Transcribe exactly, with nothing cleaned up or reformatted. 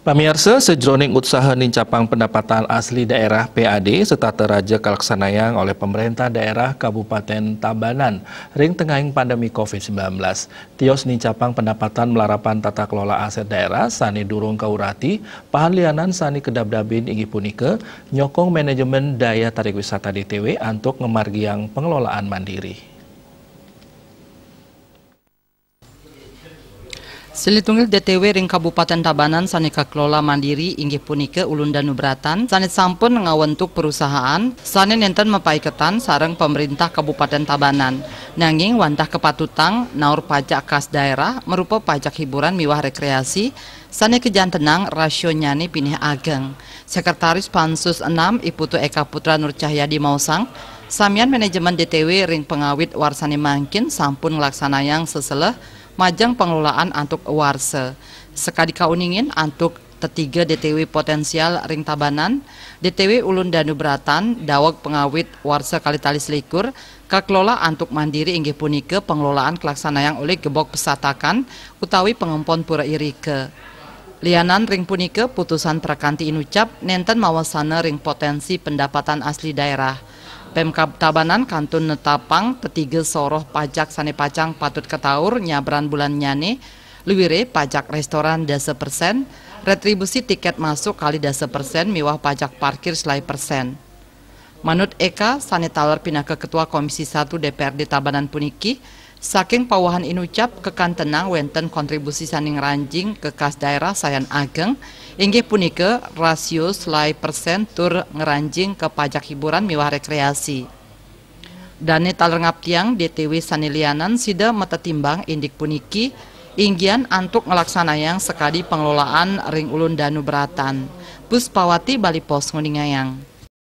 Pamiarsa, sajroning utsaha nincapang pendapatan asli daerah P A D setata raja kalaksanayang olih Pemerintah Daerah Kabupaten Tabanan ring tengahing pandemi covid sembilan belas. Tios nincapang pendapatan malarapan tata kelola aset daerah sane durung kaurati, pahan lianan sane kadabdabin inggih punika nyokong manajemen daya tarik wisata D T W antuk ngamargiang pengelolaan mandiri. Silih tunggil D T W ring Kabupaten Tabanan sane kakelola mandiri inggih punika Ulun Danu Bratan sane sampun ngawentuk perusahaan sane nenten mapaiketan sareng Pemerintah Kabupaten Tabanan. Nanging wantah kapatutang naur pajak kas daerah marupa pajak hiburan miwah rekreasi sane kajantenang rasionnyane pinih ageng. Sekretaris Pansus enam, I Putu Eka Putra Nur Cahyadi maosang, samian manajemen D T W ring pangawit warsane mangkin sampun nglaksanayang seseleh majeng pengelolaan antuk warsa. Sakadi kauningin antuk tetiga D T W potensial ring Tabanan, D T W Ulun Danu Bratan, daweg pangawit warsa kalih tali selikur, kakelola antuk mandiri inggih punika pengelolaan kalaksanayang olih gebok pesatakan utawi pangempon pura irika. Lianan ring punika, putusan prakanti inucap nenten mawasana ring potensi pendapatan asli daerah. Pemkab Tabanan kantun netapang tetiga soroh pajak sane pacang patut kataur nyabran bulannyane, luire pajak restoran dasa persen, retribusi tiket masuk kalih dasa persen miwah pajak parkir selae persen. Manut Eka, sane taler pinaka Ketua Komisi satu D P R D Tabanan puniki, saking pawahan inucap kakantenang wenten kontribusi sane ngranjing ka kas daerah sayan ageng, inggih punika rasio selae persen tur ngranjing ka pajak hiburan miwah rekreasi. Dane taler ngaptiang D T W sane lianan sida matetimbang indik puniki, inggian antuk nglaksanayang sakadi pengelolaan ring Ulun Danu Bratan. Puspawati, Bali Post, nguningayang.